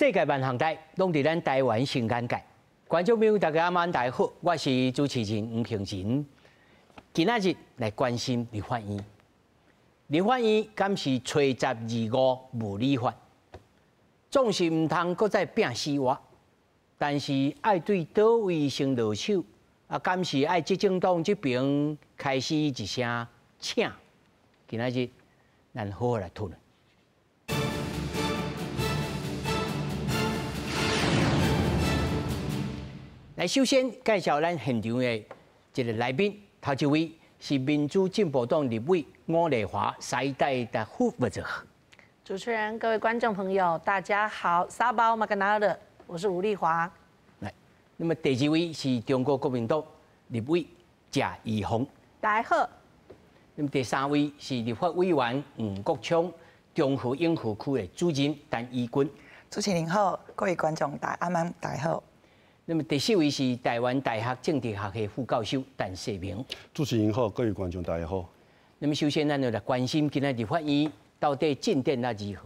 世界萬行代攏佇咱台灣新眼界。觀眾朋友大家晚大好，我是主持人吳平仁。今仔日來關心立法院。立法院敢是初十二五無理法，總是毋通閣再拚死活，但是愛對佗位先落手，啊，敢是愛執政黨這邊開始一聲請。今仔日咱好好來討論。來，首先介紹咱現場的一个來賓，頭一位是民主進步黨立委伍麗華，西代的副部長。主持人、各位觀眾朋友，大家好，沙包馬格納勒，我是伍麗華。來，那麼第二位是中國國民黨立委謝宜豐，大家好。那麼第三位是立法委員黃國昌，中和永和區的主任陳怡君。主持人好，各位觀眾大阿媽大家好。那麼第四位是台灣大學政治學系副教授陳世明。主持人好，各位觀眾大家好。那麼首先，咱就來關心今仔立法院到底進展啊如何？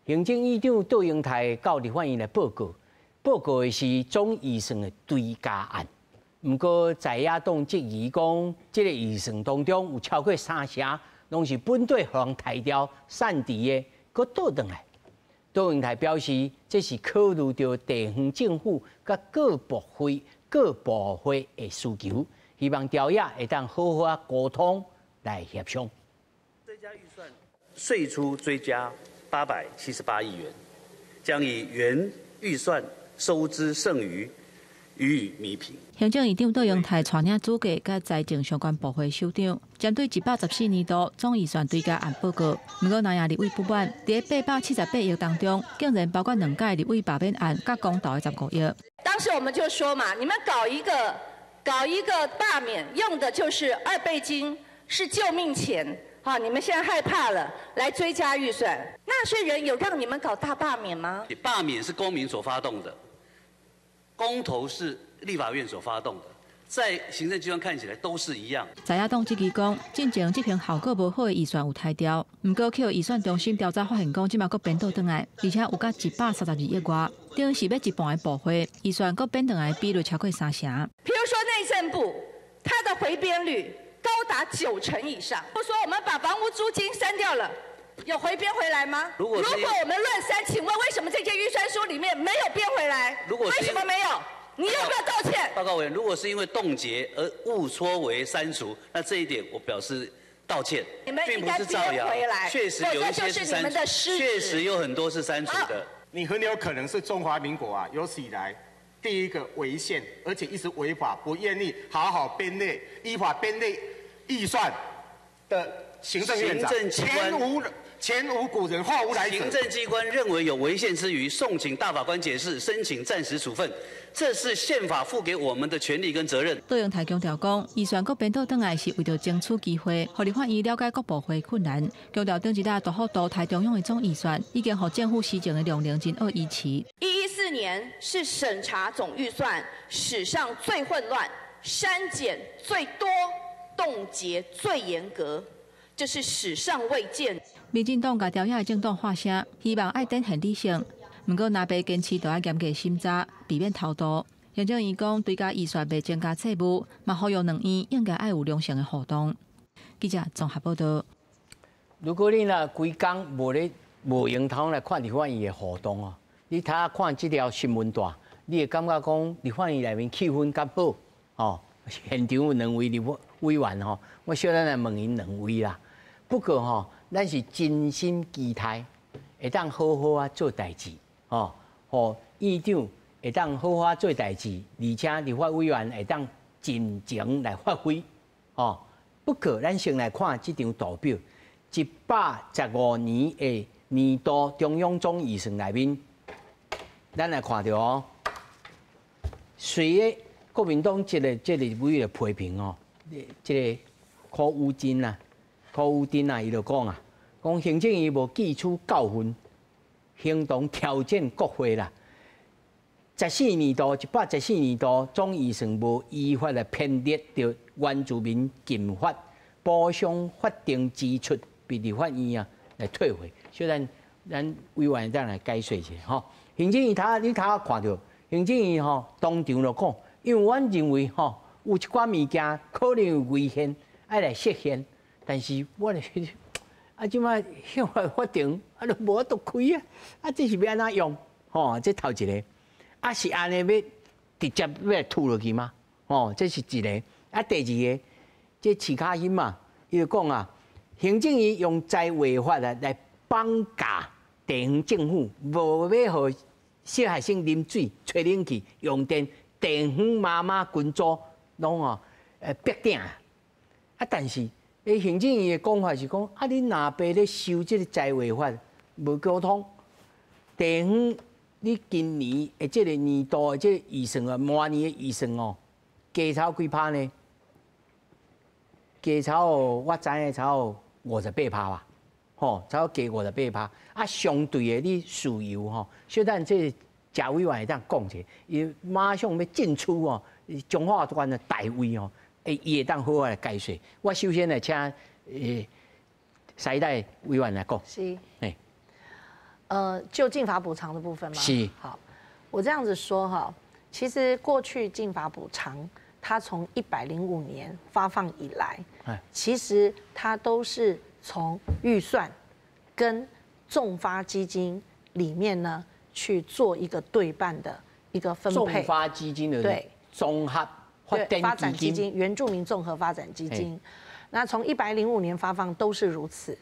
行政院長杜英台到立法院來報告，報告的是總預算的追加案。毋過在野黨質疑講，這个預算當中有超過三成，攏是本底予人刣掉散佇的，閣倒轉來。杜英台表示，這是考慮著地方政府佮各部會、各部會的需求，希望朝野會當好好仔溝通來協商。追加預算歲出追加878億元，將以原預算收支剩餘予以彌平。行政院長杜英台帶領組閣佮財政相關部會首長，針對114年度總預算追加案報告。毋過，南亞立委不滿，佇878億當中，竟然包括兩屆立委罷免案佮公投的15億。當時我們就說嘛，你們搞一個罷免，用的就是二倍金，是救命錢。好，你們現在害怕了，來追加預算。納稅人有讓你們搞大罷免嗎？罷免是公民所發動的，公投是立法院所發動的，在行政機關看起來都是一樣。在野黨質疑講，進前執行效果無好的預算有刣掉，毋過去預算中心調查發現講，這馬閣編倒轉來，而且有甲132億外，等於是欲一半的部會預算閣編轉來比率超過三成。譬如說內政部，它的回編率高達9成以上。不說我們把房屋租金刪掉了，有回編回來嗎？如果我們亂刪，請問為什麼這些預算書裡面沒有編回來？為什麼沒有？你要不要道歉？報告委員，如果是因為凍結而誤說為刪除，那這一點我表示道歉。你們應該編回來，確實有一些是刪除，確實有很多是刪除的。你很有可能是中華民國啊有史以來第一個違憲，而且一直違法，不願意好好編列、依法編列預算的行政院長。前無古人，後無來者。行政機關認為有違憲之餘，送請大法官解釋，申請暫時處分，這是憲法賦給我們的權利跟責任。杜英台強調講，預算閣編倒轉來是為著爭取機會，予立法院了解各部會困難。強調頂一下大幅度刣中央的總預算，已經予政府施政的量能真惡維持。114年是審查總預算史上最混亂、刪減最多、凍結最嚴格。這是史上未見。民進黨佮朝野的政黨喊聲，希望愛展現理性。毋過，若袂堅持，就愛嚴格審查，避免偷渡。行政院講，追加預算袂增加債務，嘛呼籲兩院應該愛有良性的互動。記者綜合報道。如果你若規工無咧無閒通來看立法院的互動哦，你頭仔看這條新聞帶，你會感覺講立法院內面氣氛較好哦。現場有兩位立法委員吼，我小等來問𪜶兩位啦。不過吼，咱是真心期待會當好好仔做代誌，吼，予院長會當好好仔做代誌，而且立法委員會當盡情來發揮，吼。不過，咱先來看這張圖表，115年的年度中央總預算內面，咱來看著哦，隨個國民黨這个委員批評哦，這个柯宇珍啊。柯宇珍啊，伊就講啊，講行政院無汲取教訓，行動挑戰國會啦。十四年度，114年度總預算無依法來編列著原住民禁法補償法定支出，被立法院啊來退回。雖然咱委員當來解說一下吼。行政院頭你頭看著，行政院吼當場就講，因為阮認為吼有一寡物件可能有違憲，愛來釋憲，但是我咧啊，這擺憲法法庭啊，都無法度開啊，啊，這是欲按怎用？吼，這頭一个，啊是按呢欲直接欲來吐落去嗎？吼，這是一个。啊，第二个，這徐巧芯嘛，伊就講啊，行政院用災劃法來綁架地方政府，無欲予小學生啉水、吹冷氣、用電，地方媽媽群組攏吼逼鼎。啊，但是，行政院的講法是講，啊，恁若爸咧修這个災劃法無溝通，地方你今年的這个年度的這个預算啊，明年的預算哦，加超幾趴呢？加超我知影超58%吧，吼，超加58%。啊，相對的你石油吼，小等這個賈委員會當講者，伊馬上欲進出哦，彰化縣的大位哦，伊會當好好來解說。我首先來請司代委員來講。是。就間伐補償的部分嗎？是。好，我這樣子說哈，其實過去間伐補償，它從105年發放以來，其實它都是從預算跟綜發基金裡面呢去做一個對半的一個分配。綜發基金的對，綜合發展基金，原住民綜合發展基金。那從105年發放都是如此。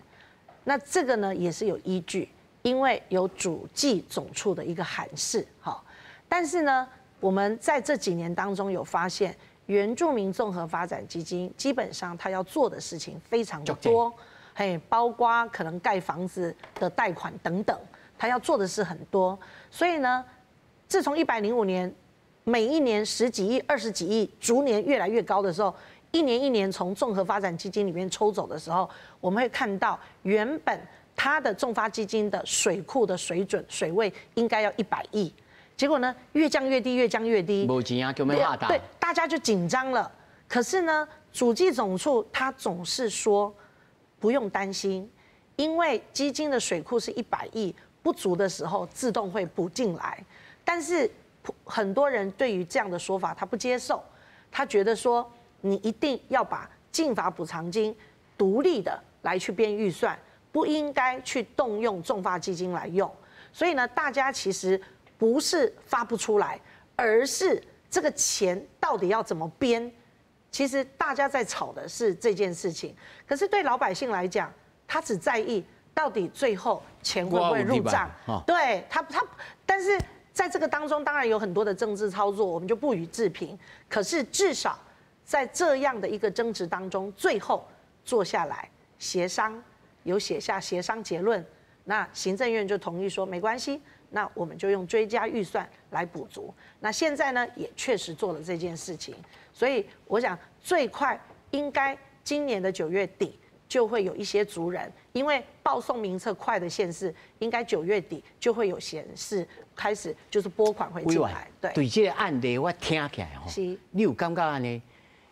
那這個呢也是有依據，因為有主計總處的一個函釋，哈。但是呢，我們在這幾年當中有發現，原住民綜合發展基金基本上他要做的事情非常的多，嘿，包括可能蓋房子的貸款等等，他要做的事很多。所以呢，自從105年每一年十幾億、20幾億，逐年越來越高的時候，一年一年從綜合發展基金裡面抽走的時候，我們會看到原本它的綜發基金的水庫的水準水位應該要100億。結果呢，越降越低，越降越低。沒錢啊，叫欲下達。對，大家就緊張了。可是呢，主計總處他總是說不用擔心，因為基金的水庫是100億，不足的時候自動會補進來。但是很多人對於這樣的說法他不接受，他覺得說你一定要把間伐補償金獨立的來去編預算，不應該去動用綜發基金來用。所以呢，大家其實不是發不出來，而是這個錢到底要怎麼編？其實大家在吵的是這件事情。可是對老百姓來講，他只在意到底最後錢會不會入賬。對他，但是在這個當中，當然有很多的政治操作，我們就不予置評。可是至少在這樣的一個爭執當中，最後坐下來協商，有寫下協商結論，那行政院就同意說沒關係。那我們就用追加預算來補足。那現在呢，也確實做了這件事情，所以我想最快應該今年的9月底就會有一些族人，因為報送名冊快的縣市，應該9月底就會有顯示開始就是撥款會進來。對，對這個案例我聽起來吼，你有感覺按呢？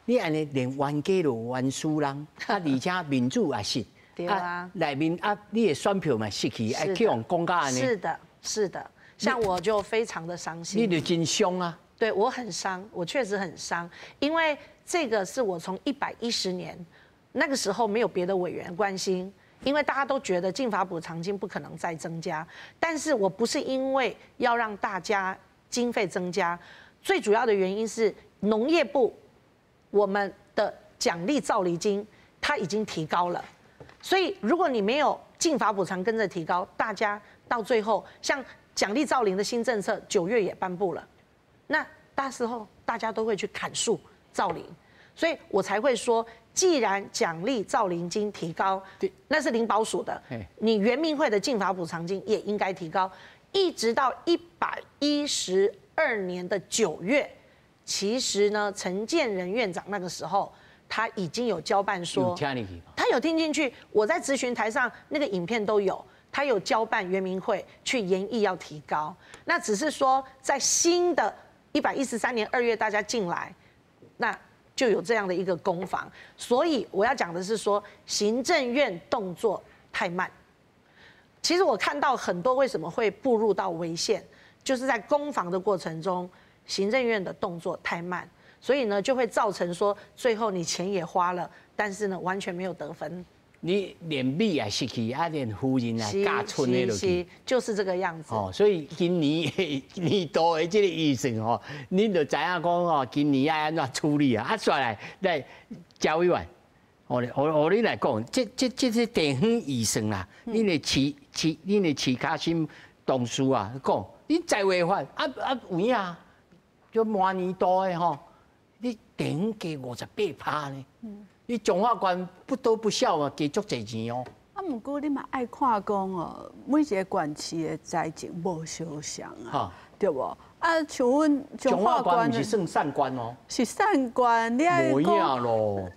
你按呢連冤家都冤輸人，啊，而且民主也失，對啊，內面啊，你的選票嘛失去，愛去予講甲按呢？是的。是的，像我就非常的傷心。你就真傷啊！對，我很傷，我確實很傷，因為這個是我從110年那個時候沒有別的委員關心，因為大家都覺得間伐補償金不可能再增加，但是我不是因為要讓大家經費增加，最主要的原因是農業部我們的獎勵造林金它已經提高了，所以如果你沒有間伐補償跟着提高，大家到最後，像獎勵造林的新政策，9月也頒布了，那到時候大家都會去砍樹造林，所以我才會說，既然獎勵造林金提高，那是林保署的，你原民會的間伐補償金也應該提高，一直到112年的9月，其實呢，陳建仁院長那個時候他已經有交辦說，他有聽進去，我在質詢台上那個影片都有。他有交辦原民會去研議要提高，那只是說在新的113年2月大家進來，那就有這樣的一個攻防。所以我要講的是說，行政院動作太慢。其實我看到很多為什麼會步入到違憲，就是在攻防的过程中，行政院的动作太慢，所以呢就会造成说最后你钱也花了，但是呢完全没有得分。你连米也失去，啊，连夫人也嫁賰的落去，就是这个样子。哦，所以今年年度的这个预算吼，恁就知影讲吼，今年爱按怎处理啊？啊，煞来来，贾委员，我你来讲，这地方预算啦，恁的市市，恁的市卡心同事啊，讲，恁在违法，啊啊有影，就满年度的吼，你地方加58%呢。你彰化县不多不少嘛，加足济钱哦。啊，毋过你嘛爱看讲哦，每一个县市的财政无相仝啊，对无？啊，像阮彰化县毋是算散县哦，是散县，你爱讲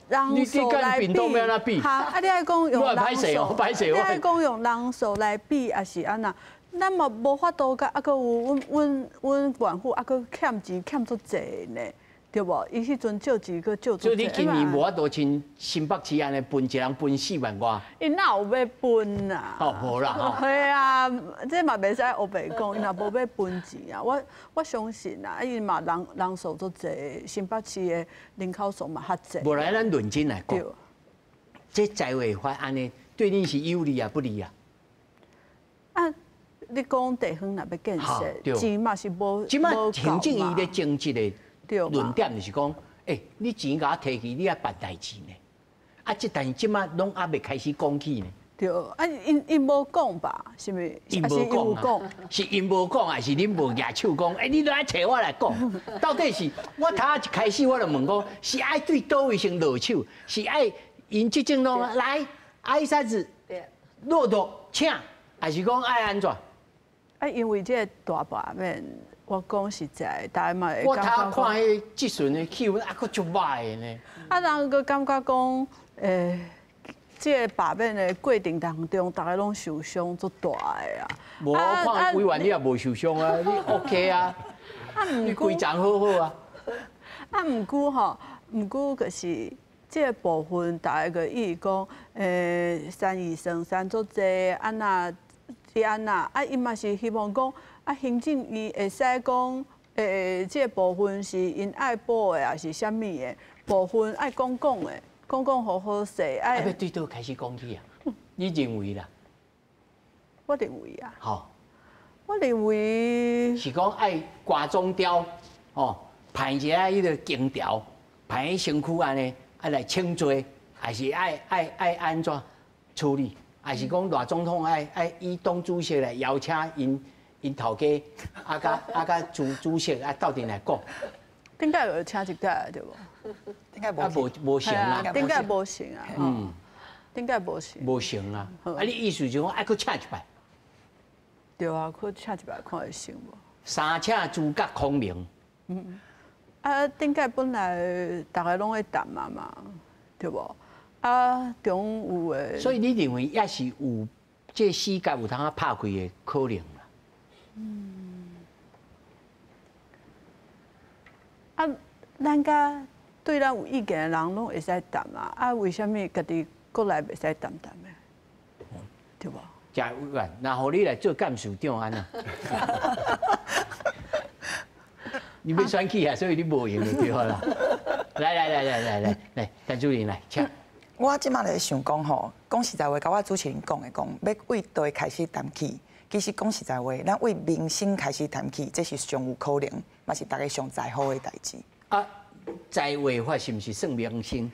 人数来比，哈，啊，你爱讲用人数，你爱讲用人数来比，抑是按怎？咱嘛无法度佮，啊，阁有阮县府啊，阁欠钱欠足济呢。对无？伊彼阵借钱阁借。所以你今年无法度像新北市按呢分一人分4万外。伊哪有欲分啊？哦，无啦。系啊，这嘛袂使乌白讲，伊若无欲分钱啊，我相信啊，伊嘛人数足济，新北市的人口数嘛较济。无来，咱认真来讲，这财划法按呢，对恁是有利啊不利啊？啊，你讲地方若欲建设，钱嘛是无。这摆行政院咧争这个。论点就是讲，欸，你钱共我提去，你爱办代志呢？啊，这但是这摆拢犹未开始讲起呢。对，啊，𪜶无讲吧？是毋是？𪜶无讲啊？是𪜶无讲，还是恁无举手讲？欸，你都爱揣我来讲？到底是我头一开始我就问讲，是爱对佗位先落手，是爱𪜶这种拢来爱啥子？骆驼请，还是讲爱按怎？啊，因为这个大罢免。我讲实在，大家嘛会感觉。我头看彼质询的气氛，啊，阁足歹的呢。啊，人阁感觉讲，这个罢免的过程当中，大家拢受伤足大的啊。无，我看委员你也无受伤啊，你 OK 啊？啊，你规章好好啊。啊，毋过吼，毋过就是这个部分，大家个意讲，删预算删足济，按那按那，啊，伊嘛是希望讲。啊，行政院会使讲，这个部分是𪜶爱补的，还是啥物的部分爱讲讲的，讲讲好好势。啊，欲对佗开始讲起啊？你认为啦？我认为啊。好。我认为是讲爱挂总调，哦，派一个彼个警调，派去身躯按呢，爱来请罪，还是爱按怎处理？还是讲赖总统爱以党主席来邀请𪜶？𪜶头家啊，佮啊佮主主席啊，斗阵来讲。顶盖有请一届对无？顶盖无无成啊。顶盖无成啊。嗯。顶盖无成。无成啊！啊，你意思就讲爱阁请一摆？对啊，阁请一摆看会成无？三请诸葛孔明。嗯。啊，顶盖本来逐家拢会谈嘛嘛，对无？啊，中有的。所以你认为也是有这死结有通仔拍开的可能？嗯，啊，咱佮对咱有意见的人拢会使谈啊，啊，为啥物家己国内袂使谈谈的？对无？贾委员，那予你来做干事长按怎？你欲选举啊，所以你无闲就对啦。来来来来来来来，陈主任来，请。我这马咧想讲吼，讲实在话，佮我主持人讲的讲，欲为佗位开始谈起。其实讲实在话，咱为民生开始谈起，这是上有可能，嘛是大家上在乎的代志。啊，财划法是毋是算民生？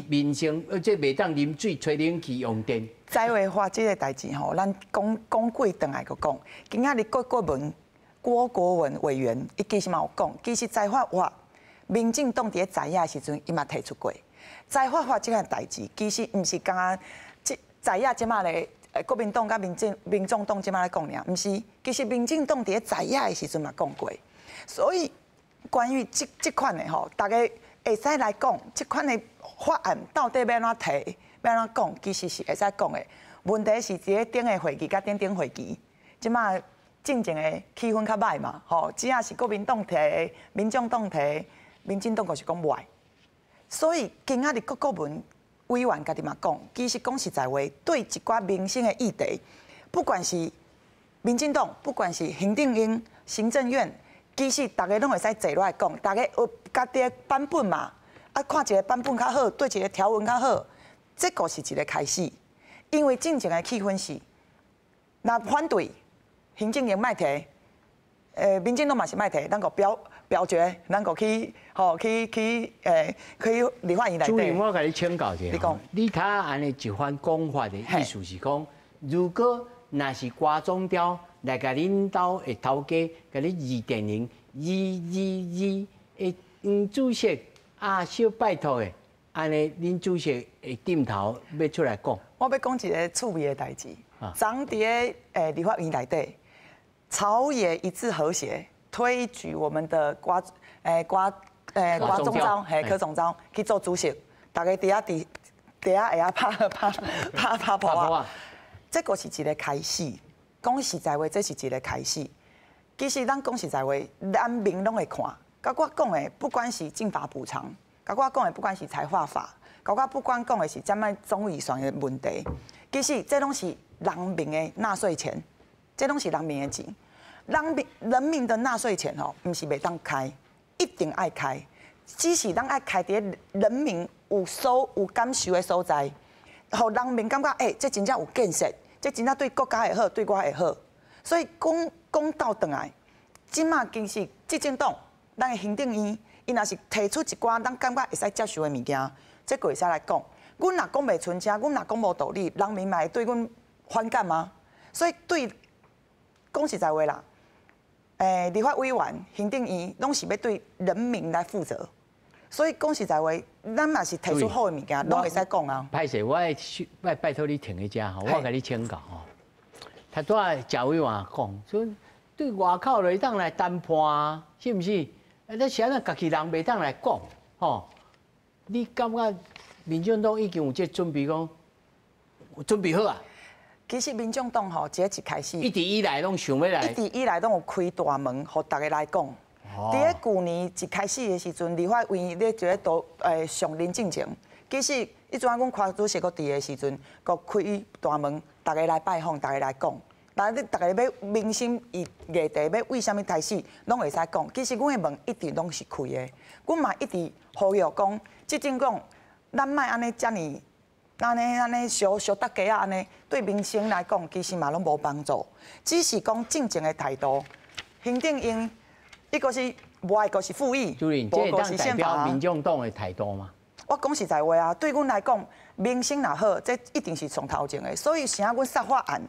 民生，这袂当啉水、吹冷气、用电。财划法这个代志吼，咱讲讲过转来阁讲。今仔日郭国文委员，伊其实嘛有讲，其实财划法，民进党伫咧在野的时阵，伊嘛提出过。财划法这件代志，其实毋是干焦这在野这马咧。国民党佮民众党这马咧讲尔，毋是，其实民进党伫咧在野的时阵嘛讲过，所以关于这款的吼，大家会使来讲，这款的法案到底欲按怎提，欲按怎讲，其实是会使讲的。问题是伫咧顶个会期佮顶顶会期，这马进前的气氛较歹嘛，吼，只要是国民党提，民众党提，民进党就是讲袂。所以今仔日郭国文委员家己嘛讲，其实讲实在话，对一寡民生的议题，不管是民进党不管是行政院、行政院，其实逐个拢会使坐落来讲，逐个有家己的版本嘛，啊，看一个版本较好，对一个条文较好，这个是一个开始。因为进前的气氛是，若反对行政院莫提，民进党嘛是莫提，咱阁表决，咱阁去吼去去欸去立法院内底。主任，我共你请教一下，你讲，你头按呢一番讲法的意思是讲，如果若是郭总召来共恁兜的头家，共你2.0222的黄主席啊，小拜托的，按呢恁主席会点头欲出来讲。我欲讲一个趣味的代志。昨昏伫咧立法院内底，朝野一致和谐，推举我们的郭总召，嘿，柯总召去做主席，逐家伫遐伫伫遐下拍拍拍拍噗仔。这个是一个开始，讲实在话，这是一个开始。其实咱讲实在话，人民拢会看。佮我讲的，不管是政法补偿，佮我讲的，不管是财划法，佮我不管讲的是这摆总预算的问题，其实这拢是人民的纳税钱，这拢是人民的钱。人民的纳税钱吼，毋是袂当开，一定爱开，只是咱爱开伫人民有所有感受的所在，予人民感觉欸，这真正有建设，这真正对国家会好，对我会好。所以讲讲到转来，这马其实执政党，咱的行政院，伊若是提出一寡咱感觉会使接受的物件，这个会使来讲。阮若讲袂顺声，阮若讲无道理，人民嘛会对阮反感吗？所以对，讲实在话啦，立法委员、行政院拢是欲对人民来负责。所以讲实在话，咱嘛是提出好的物件，拢会使讲啊。歹势，我爱拜托你停一下吼，我共你请教吼。头拄仔賈委员讲，说对外口就会当来谈判，是毋是？啊，你是按怎家己人袂当来讲，吼？你感觉民进党已经有这准备讲，有准备好啊？其实民众党吼，这一开始一直以来拢想欲来，一直以来拢有开大门，予逐个来讲。伫咧旧年一开始的时阵，立法院咧就咧都上任进前，其实彼阵阮柯主席阁伫的时阵，阁开大门，逐个来拜访，逐个来讲。来，你逐个欲民生议题欲为啥物开始，拢会使讲。其实阮的门一直拢是开的，阮嘛一直呼吁讲，执政党咱莫按呢遮尔，按呢按呢相相搭鸡仔按呢，对民生来讲，其实嘛拢无帮助。只是讲进前的态度，行政院一个是无爱，个是复议，主任，这会当代表民众党的态度吗？我讲实在话啊，对阮来讲，民生若好，这一定是上头前的。所以啥阮杀法案，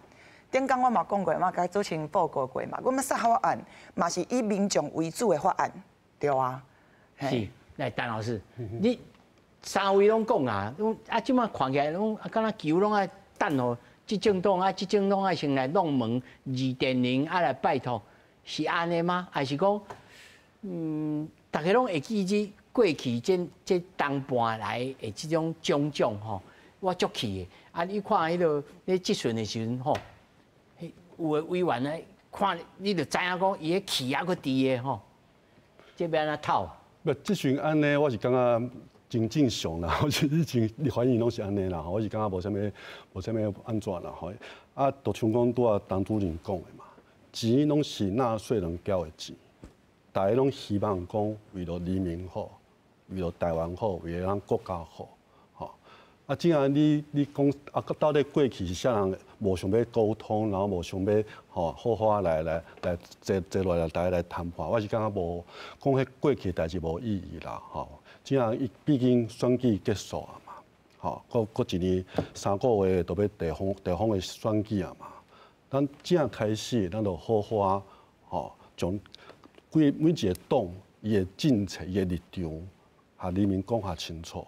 顶工我嘛讲过嘛，共主持人报告过嘛，阮欲杀法案嘛是以民众为主的法案，对啊。是，来陈老师，你三位拢讲啊，拢啊，这马看起来拢啊，敢若球拢爱等予执政党啊，执政党爱先来弄门2.0啊来拜托，是按呢吗？还是讲，逐家拢会记这过去这这当半来的这种种种吼，我足气的。啊，你看彼个咧质询的时阵吼，有的委员咧看，你就知影讲伊的气犹阁伫的吼，这欲按怎透？无质询按呢，我是感觉真正常啦。我是以前立法院拢是按呢啦，我是感觉无啥物，无啥物按怎啦吼。啊，就像讲拄仔陈主任讲的嘛，钱拢是纳税人缴的钱，逐家拢希望讲为了人民好，为了台湾好，为了咱国家好，吼。啊，既然你讲啊，到底过去是啥人无想欲沟通，然后无想欲吼好好来来来坐坐落来，逐家来谈判，我是感觉无讲彼过去代志无意义啦，吼。既然伊毕竟选举结束啊嘛，吼，阁阁一年3个月就欲地方的选举啊嘛。咱这样开始，咱就好好吼，将规每一个党伊的政策、伊的立场，予人民讲较清楚，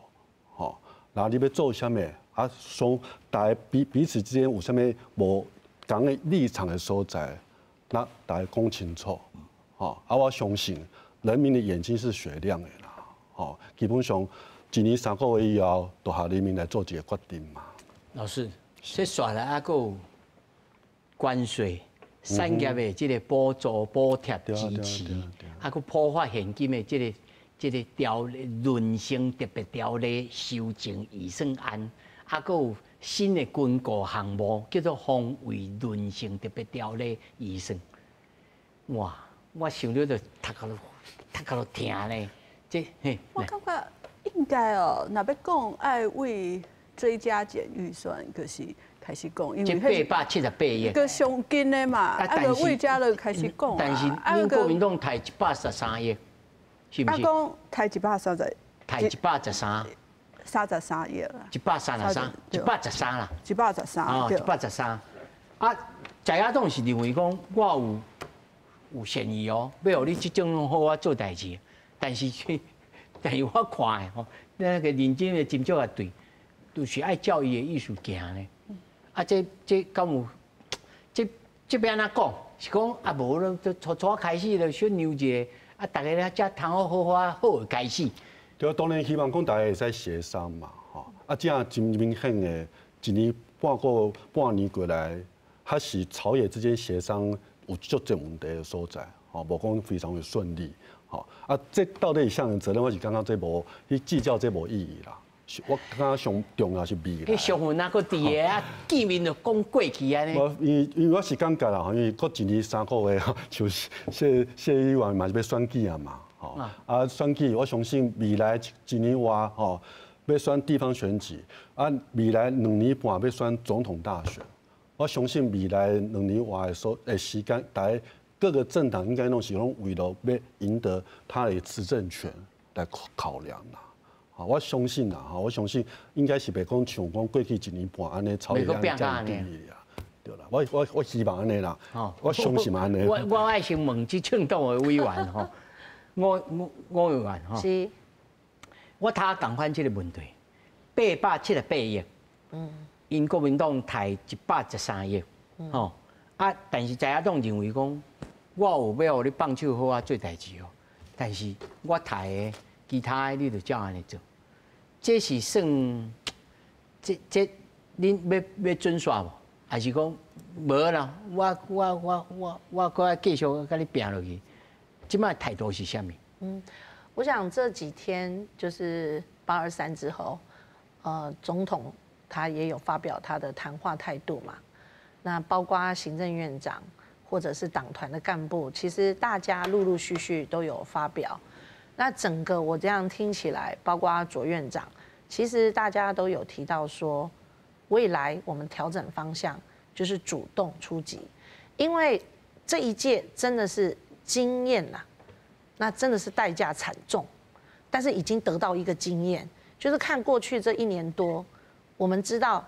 吼。然后你欲做啥物？啊，双逐家彼彼此之间有啥物无仝的立场的所在，那逐家讲清楚，吼。啊，我相信人民的眼睛是雪亮的啦，吼。基本上一年三个月以后，就予人民来做一个决定嘛。老师，这煞来犹阁有关税、产业的这个补助、补贴支持，犹阁普发现金的这个条例、轮生特别条例修正预算案，犹阁有新的军购项目，叫做防卫轮性特别条例预算。哇！我想著就头壳都疼咧。这嘿，我感觉应该哦，若欲讲爱为追加减预算，就是开始讲，因为878亿，阁上紧的嘛，啊，阁魏家就开始讲。但是恁国民党提113亿，是毋是？啊，讲提130，提113，33亿啦。133，113啦。113。哦，113。啊，在野党是认为讲我有善意哦，欲予你这种好好做代志，但是我看的吼，那个认真的斟酌啊对，就是爱照伊的意思行咧。啊，这敢有？这欲按怎讲？是讲啊，无咧，就初初开始就选牛一个，啊，逐家咧才通好好好好的开始。对啊，当然希望讲大家会使协商嘛，吼。啊，这样真明显的，一年半过半年过来，还是朝野之间协商有足济问题的所在，吼，无讲非常的顺利，吼。啊，这到底是啥人责任？我是感觉这无去计较，这无意义啦。我感觉上重要是未来。彼上份啊，阁伫个啊，见面就讲过去按呢。我因为我是感觉啦，因为阁一年3个月，像谢谢议员嘛是欲选举啊嘛，吼啊选举，我相信未来一年外吼，欲选地方选举，啊未来2年半欲选总统大选，我相信未来两年外的所的时间，大家各个政党应该拢是拢为了欲赢得他的执政权来考量啦。我相信啦，吼，我相信应该是袂讲像讲过去一年半按呢朝野这样对立啊，对啦，我希望按呢啦，我相信按呢。我爱先问这政党的委员吼，我委员吼，是，我头共款这个问题，878亿，𪜶国民党提113亿，吼，啊，但是在野党认为讲，我有欲予你放手好好做代志哦，但是我提的其他的你就照按呢做，这是算，这，恁欲准煞无？还是讲无啦？我阁爱继续共你拚落去。这摆态度是啥物？我想这几天就是823之后，总统他也有发表他的谈话态度嘛。那包括行政院长或者是党团的干部，其实大家陆陆续续都有发表。那整个我这样听起来，包括左院长，其实大家都有提到说，未来我们调整方向就是主动出击，因为这一届真的是经验呐，那真的是代价惨重，但是已经得到一个经验，就是看过去这一年多，我们知道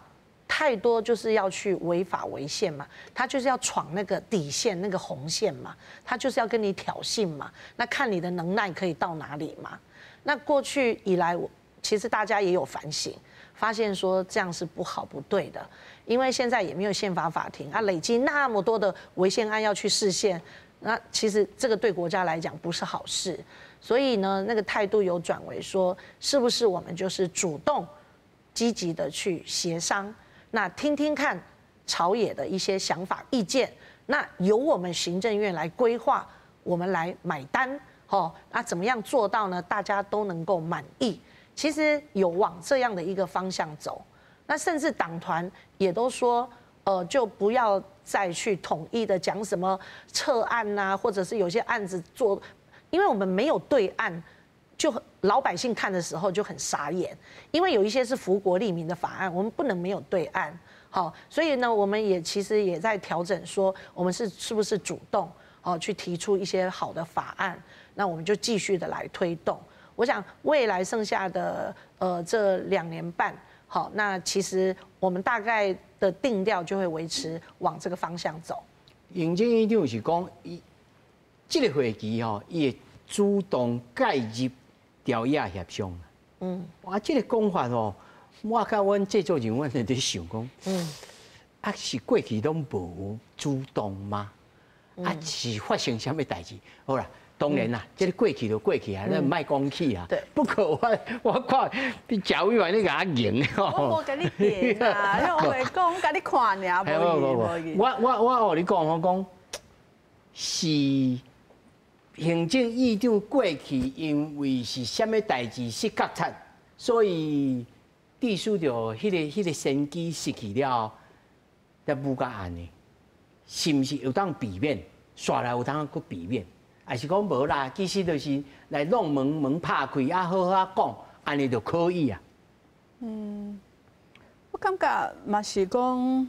太多就是要去违法违宪嘛，他就是要闯那个底线、那个红线嘛，他就是要跟你挑衅嘛，那看你的能耐可以到哪里嘛。那过去以来，我其实大家也有反省，发现说这样是不好不对的，因为现在也没有宪法法庭啊，累积那么多的违宪案要去释宪，那其实这个对国家来讲不是好事。所以呢，那个态度有转为说，是不是我们就是主动积极的去协商？那听听看朝野的一些想法意见，那由我们行政院来规划，我们来买单，吼，那怎么样做到呢？大家都能够满意。其实有往这样的一个方向走，那甚至党团也都说，就不要再去统一的讲什么撤案呐，或者是有些案子做，因为我们没有对案。就老百姓看的时候就很傻眼，因为有一些是福国利民的法案，我们不能没有对案，好，所以呢，我们也其实也在调整，说我们是不是主动哦去提出一些好的法案，那我们就继续的来推动。我想未来剩下的这2年半，好，那其实我们大概的定调就会维持往这个方向走。行政院长是讲，伊这个会期吼，伊会主动介入朝野协商。哇，这个讲法哦，我佮阮制作人员伫咧想讲，啊是过去拢无主动吗？啊是发生啥物代志？好啦，当然啦，这个过去就过去啊，咱莫讲起啊。不过我看比贾委员你共我赢我无共你辩啊，我袂讲，共你看尔，无无无。我予你讲，我讲是行政院长过去因为是啥物代志失觉察，所以致使著彼个先機失去了後，才舞甲按呢，是毋是有當避免？煞來有當閣避免？還是講無啦？其實就是來弄門門拍開啊，好好講，按呢就可以啊。嗯，我感覺嘛是講，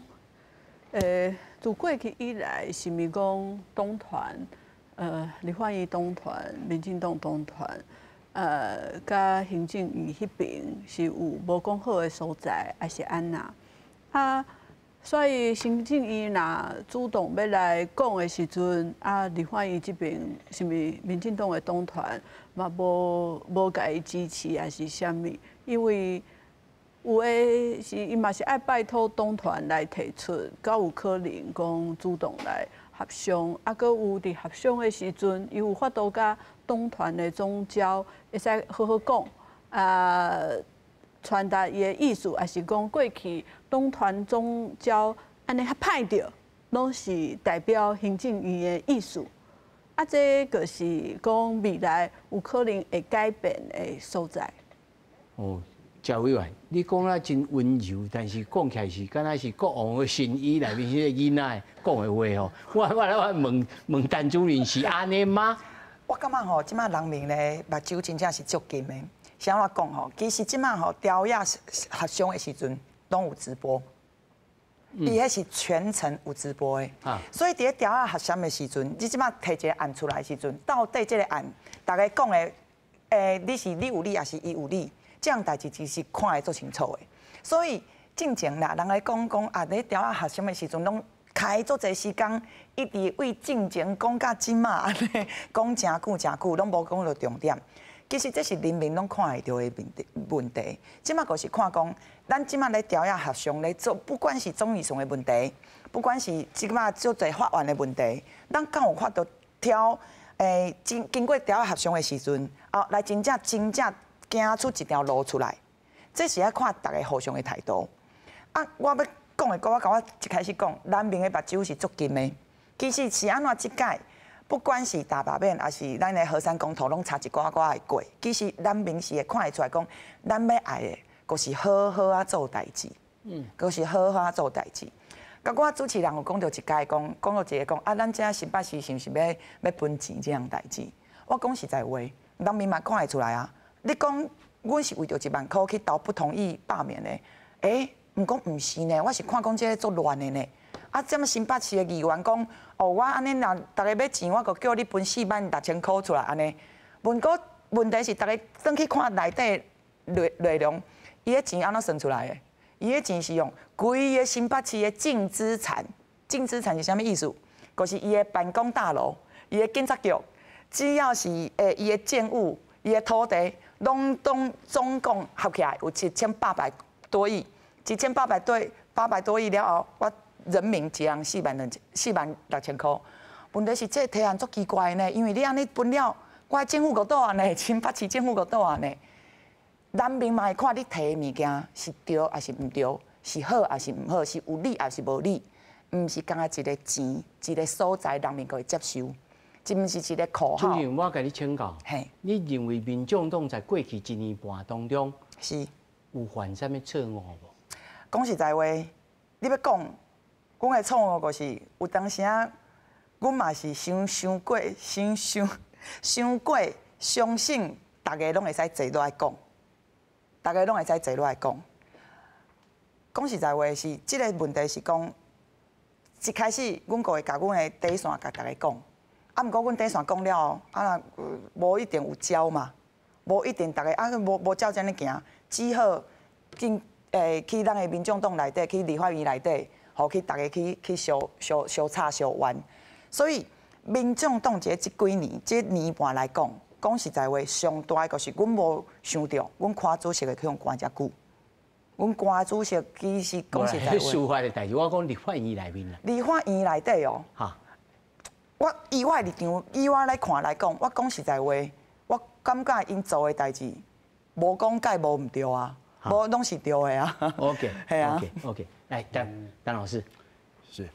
自過去以來，是毋是講黨團，立法院黨團、民進黨黨團，佮行政院彼爿是有無講好的所在，還是按怎？啊，所以行政院若主動欲來講的時陣，啊，立法院這爿是毋是民進黨的黨團嘛無共伊支持，還是啥物？因為有的是伊嘛是愛拜託黨團來提出，才有可能講主動來協商。啊，閣有佇協商的時陣，伊有法度佮黨團的總召會使好好講，啊，傳達伊的意思，抑是講過去黨團總召按呢較歹著，攏是代表行政院的意思。啊，這就是講未來有可能會改變的所在。哦。趙委員，你講啊真溫柔，但是講起來是敢若是國王的新衣內面彼個囡仔講的話吼。我問問陳主任是按呢嗎？我感覺吼，這馬人民咧目睭真正是足金的。是按怎講吼？其實這馬吼朝野協商的時陣，攏有直播，伊彼是全程有直播的。所以佇咧朝野協商的時陣，你這馬提一個案出來的時陣，到底這個案，逐家講的，你是你有理，抑是伊有理？這項代誌其實看會足清楚的，所以進前啦，人來講講啊，咧朝仔協商的時陣，攏開足濟時間，一直為進前講到這馬按呢，講誠久誠久，攏無講著重點。其實這是人民攏看會著的問題問題。這馬就是看講，咱這馬咧朝仔協商咧做，不管是總預算的問題，不管是這馬足濟法案的問題，咱敢有法度挑經過朝仔協商的時陣，啊，來真正真正行出一條路出來，這是愛看逐家互相的態度。啊，我欲講的，我共我一開始講，人民的目睭是足金的。其實是按怎這屆，不管是大罷免，抑是咱的核三公投，攏差一寡寡會過。其實人民是會看會出來，講咱欲愛的，就是好好仔做代誌。就是好好仔做代誌。佮我主持人有講著一屆，講講著一个講啊，咱這新北市是毋是欲分錢這項代誌？我講實在話，人民嘛看會出來啊。你講，阮是為著1萬箍去投不同意罷免的，欸，毋過毋是呢，我是看講這个足亂的呢。啊，這麼新北市的議員講，哦，我按呢若逐家欲錢，我就叫你分46,000箍出來按呢。毋過問題是，逐家轉去看內底內容，伊的錢按怎算出來的？伊的錢是用規個新北市的淨資產，淨資產是啥物意思？就是伊的辦公大樓，伊的警察局，只要是伊的建物，伊的土地。攏總總共合起來有1800多億，一千八百對八百多億了後，我人民一人46,000箍。問題是這個提案足奇怪呢，因為你按呢分了，我的政府閣倒按呢，新北市政府閣倒按呢，人民嘛會看你提的物件是對抑是毋對，是好抑是毋好，是有理抑是無理，毋是干焦一个錢一个所在，人民閣會接受。這毋是一个口號。主任，我共你請教，你認為民眾黨在過去一年半當中是有犯啥物錯誤無？講實在話，你欲講，阮的錯誤就是有當時仔，阮嘛是傷傷過，傷傷傷過相信逐家攏會使坐落來講，逐家攏會使坐落來講。講實在話是，這个問題是講，一開始阮閣會共阮的底線共逐家講。啊，毋過阮底線講了後，啊，無一定有照嘛，無一定逐家啊，無照這按呢行，只好進去咱的民眾黨內底，去立法院內底，予去逐家去相相相吵相冤。所以民眾黨這這幾年，這年半來講，講實在話，上大的就是阮無想著，阮柯主席會去予關遮久。阮柯主席其實講實在話，司法的代誌，我講立法院內面啦。立法院內底哦。哈。我以我的立場，以我來看來講，我講實在話，我感覺𪜶做的代誌，無講蓋無毋對啊，無攏是對的啊。 OK，係啊。 OK，來，陳陳老師。是，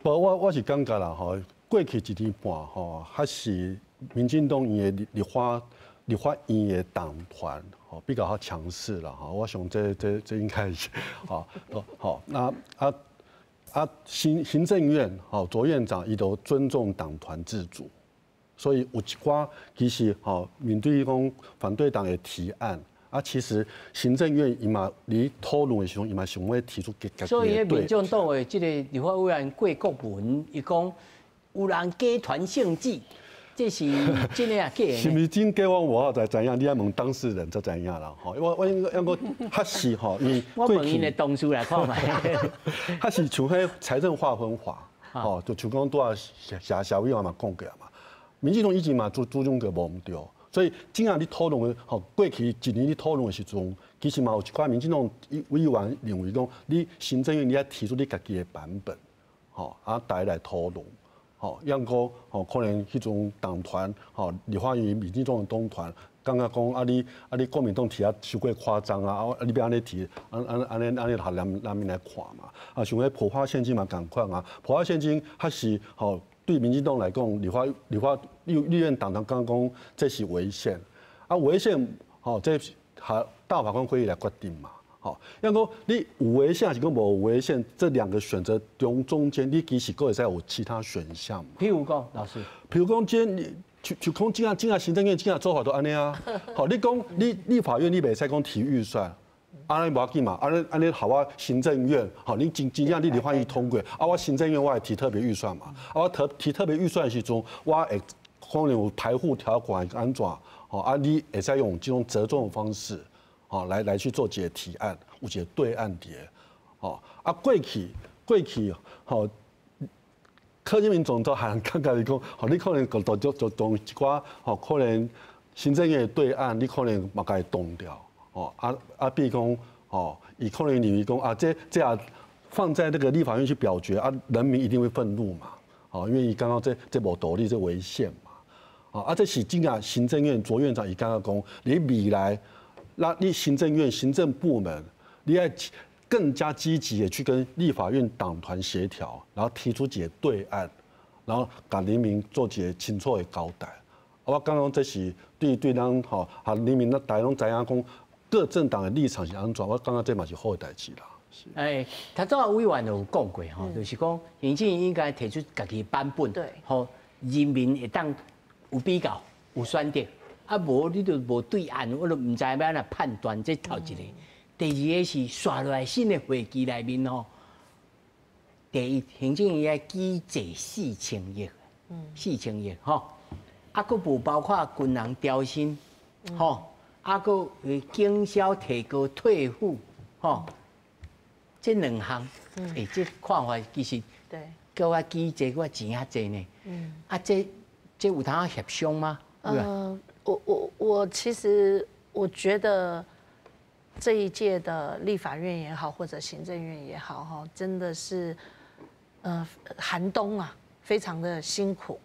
無我是感覺啦吼，過去一年半吼，還是民進黨伊的立法院的黨團吼比較較強勢啦，吼，我想這應該是，吼，好，那行政院吼卓院長伊都尊重黨團自主，所以有一寡其實吼面對講反對黨的提案，其實行政院伊嘛佇討論的時陣，伊嘛想欲提出家所以，民眾黨的這個立法委員郭國文，伊講有人假傳聖旨。這是真的啊，假的？是毋是真假？我無法知影，你愛問當事人才知影啦。吼，我應該確實吼，因為我問𪜶的同事來看覓。確實像彼財政劃分法，吼，就像講拄仔謝謝委員嘛講過嘛，民進黨以前嘛主張過無毋對，所以真正你討論的吼，過去一年你討論的時陣，其實嘛有一寡民進黨委員認為講，你行政院你愛提出你家己的版本，吼，大家來討論。吼，抑閣吼，可能彼陣黨團吼，立法院民進黨的黨團，感覺講你國民黨提啊傷過誇張啊，你欲按呢提，按呢予人民來看嘛。像彼普發現金嘛仝款啊，普發現金確實吼，對民進黨來講，立院黨團感覺講這是違憲，違憲吼，這予大法官會議來決定嘛。吼，抑閣你有違憲還是講無違憲，這兩個選擇中間，你其實閣會使有其他選項。譬如講，老師，譬如講，今你就講，這行政院這做法都按呢啊。好，你講你立法院你袂使講提預算，按呢無要緊嘛，按呢予我行政院，好，你真正你立法院通過，我行政院我會提特別預算嘛，我提特別預算的時陣，我會可能有排富條款按怎，吼，你會使用這種折中的方式。吼，來去做一個提案，有一個對案佇咧，吼，過去，吼，柯建銘總召還感覺伊講，吼，你可能就動一寡，吼，可能行政院的對案，你可能嘛共伊擋掉，吼，比如講，吼，伊可能認為講，這也放在那個立法院去表決，人民一定會憤怒嘛，吼，因為伊感覺這無道理，這違憲嘛，這是真正行政院卓院長伊感覺講，你未來。那你行政院行政部門，你愛更加積極的去跟立法院黨團協調，然後提出一個對案，然後共人民做一個清楚的交代。我感覺這是對咱吼，予人民咱大家攏知影講各政黨的立場是按怎，我感覺這嘛是好的代誌啦。頭拄仔委員有講過吼，就是講行政院應該提出家己的版本，予人民會當有比較、有選擇。無你就無對案，我都毋知欲按怎判斷。這頭一個，第二个是紲落來新的會期內面吼，第一行政院愛舉債4000億，4000億吼，閣無包括軍人調薪，吼，閣警消提高退撫，吼，這兩項，這看法其實，叫我舉債，我錢較濟呢，這有通協商嗎？我其實我覺得這一屆的立法院也好，或者行政院也好，哈，真的是寒冬啊，非常的辛苦。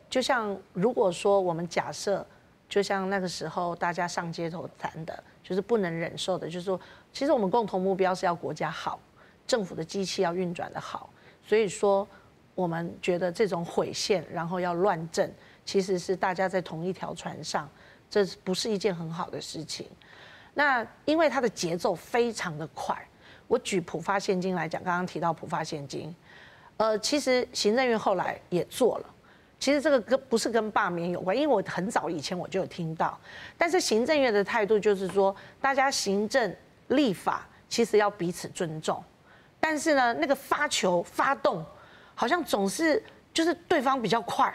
就像如果說我們假設，就像那個時候大家上街頭談的，就是不能忍受的，就是說，其實我們共同目標是要國家好，政府的機器要運轉的好，所以說我們覺得這種毀憲，然後要亂政。其實是大家在同一條船上，這不是一件很好的事情。那因為它的節奏非常的快，我舉普發現金來講，剛剛提到普發現金，其實行政院後來也做了。其實這個跟不是跟罷免有關，因為我很早以前我就有聽到，但是行政院的態度就是說，大家行政立法其實要彼此尊重，但是呢，那個發球發動，好像總是就是對方比較快。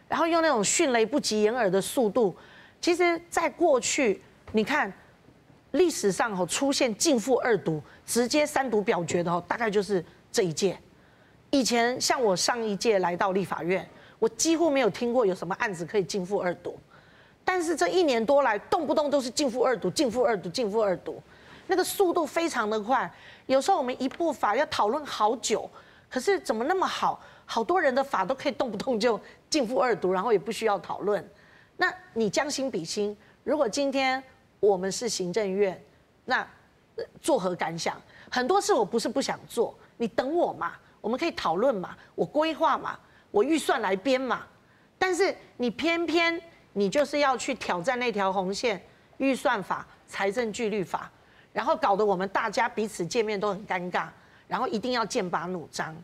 然後用那種迅雷不及掩耳的速度，其實，在過去，你看歷史上吼出現逕付二讀、直接三讀表決的吼，大概就是這一屆。以前像我上一屆來到立法院，我幾乎沒有聽過有什麼案子可以逕付二讀。但是這一年多來，動不動都是逕付二讀、逕付二讀、逕付二讀，那個速度非常的快。有時候我們一部法要討論好久，可是怎麼那麼好？好多人的法都可以動不動就逕付二讀，然後也不需要討論。那你將心比心，如果今天我們是行政院，那作何感想？很多事我不是不想做，你等我嘛，我們可以討論嘛，我規劃嘛，我預算來編嘛。但是你偏偏你就是要去挑戰那條紅線，預算法财政纪律法，然后搞得我们大家彼此见面都很尴尬，然后一定要剑拔弩张，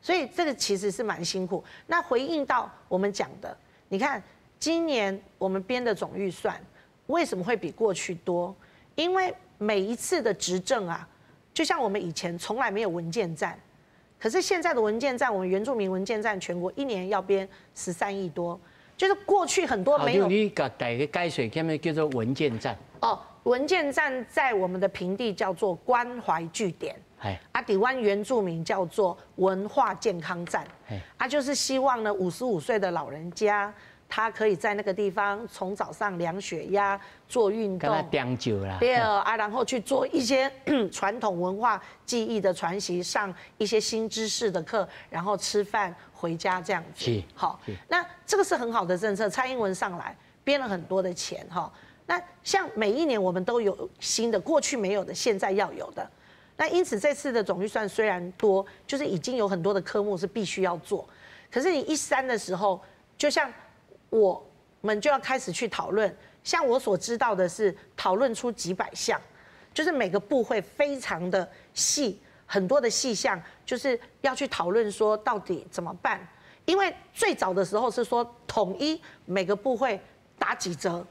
所以这个其实是蛮辛苦。那回应到我们讲的，你看今年我们编的总预算为什么会比过去多？因为每一次的执政啊，就像我们以前从来没有文件站，可是现在的文件站，我们原住民文件站全国一年要编13亿多，就是过去很多没有。你共大家解释，什么叫做文件站？哦，文件站在我们的平地叫做关怀据点，啊，台湾原住民叫做文化健康站，啊，就是希望呢，55岁的老人家，他可以在那个地方从早上量血压、做运动，啦，对啊，然后去做一些传统文化技艺的传习，上一些新知识的课，然后吃饭回家这样子。好，那这个是很好的政策。蔡英文上来编了很多的钱哈。那像每一年我们都有新的，过去没有的，现在要有的。那因此这次的总预算虽然多，就是已经有很多的科目是必须要做，可是你一删的时候，就像我们就要开始去讨论，像我所知道的是，讨论出几百项，就是每个部会非常的细，很多的细项，就是要去讨论说到底怎么办。因为最早的时候是说统一每个部会打几折，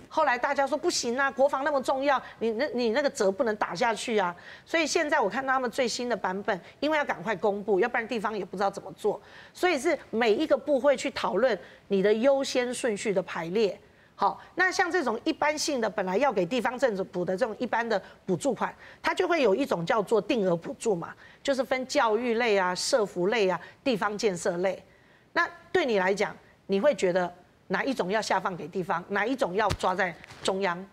后来大家说不行啊，国防那么重要，你那个折不能打下去啊。所以现在我看到他们最新的版本，因为要赶快公布，要不然地方也不知道怎么做，所以是每一个部会去讨论你的优先顺序的排列。好，那像这种一般性的，本来要给地方政府的这种一般的补助款，它就会有一种叫做定额补助嘛，就是分教育类啊、社福类啊、地方建设类。那对你来讲，你会觉得哪一种要下放给地方，哪一种要抓在中央？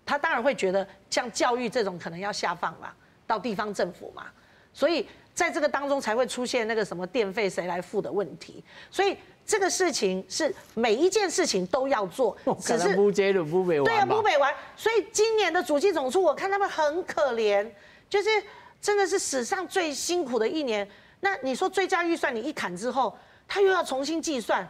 他当然会觉得像教育这种可能要下放嘛，到地方政府嘛，所以在这个当中才会出现那个什么电费谁来付的问题。所以这个事情是每一件事情都要做，只是对啊，补不完。所以今年的主计总处，我看他们很可怜，就是真的是史上最辛苦的一年。那你说追加预算，你一砍之后，他又要重新计算，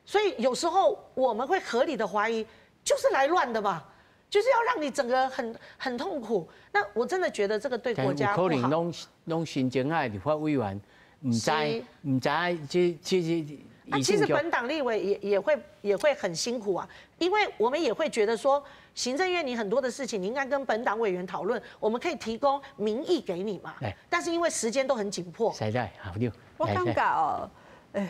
所以有时候我们会合理的怀疑，就是来乱的吧，就是要让你整个很痛苦。那我真的觉得这个对国家不好。可能攏新进的立法委员，毋知毋知这。那其实本党立委也会很辛苦啊，因为我们也会觉得说，行政院你很多的事情，你应该跟本党委员讨论，我们可以提供民意给你嘛。但是因为时间都很紧迫。实在好对。我感觉哦，哎，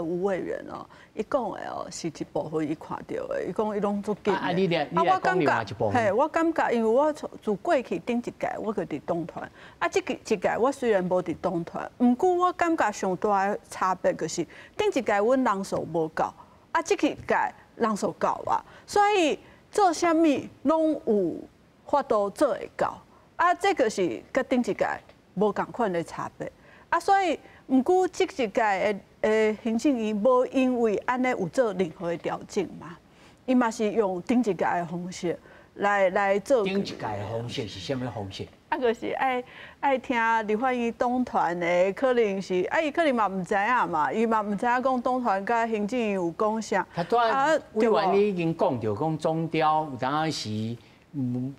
吴委员哦，伊讲的哦是一部分伊看著的，伊讲伊攏足紧的。啊，你咧，你來講另外一部分。嘿，我感覺因為我從自過去頂一屆，我就佇黨團。啊，這個一屆我雖然無佇黨團，毋過我感覺上大的差別就是頂一屆阮人數無夠，啊，這一屆人數夠啊，所以做啥物攏有法度做會到。啊，這個是佮頂一屆無仝款的差別。啊，所以毋過這一屆的行政院無因為按呢有做任何的調整嘛，伊嘛是用頂一屆的方式來做。頂一屆的方式是啥物方式？啊，就是愛聽立法院黨團的，可能是啊，伊可能嘛毋知影嘛，伊嘛毋知影講黨團佮行政院有講啥。他拄仔委員你已經講著講總調有當時共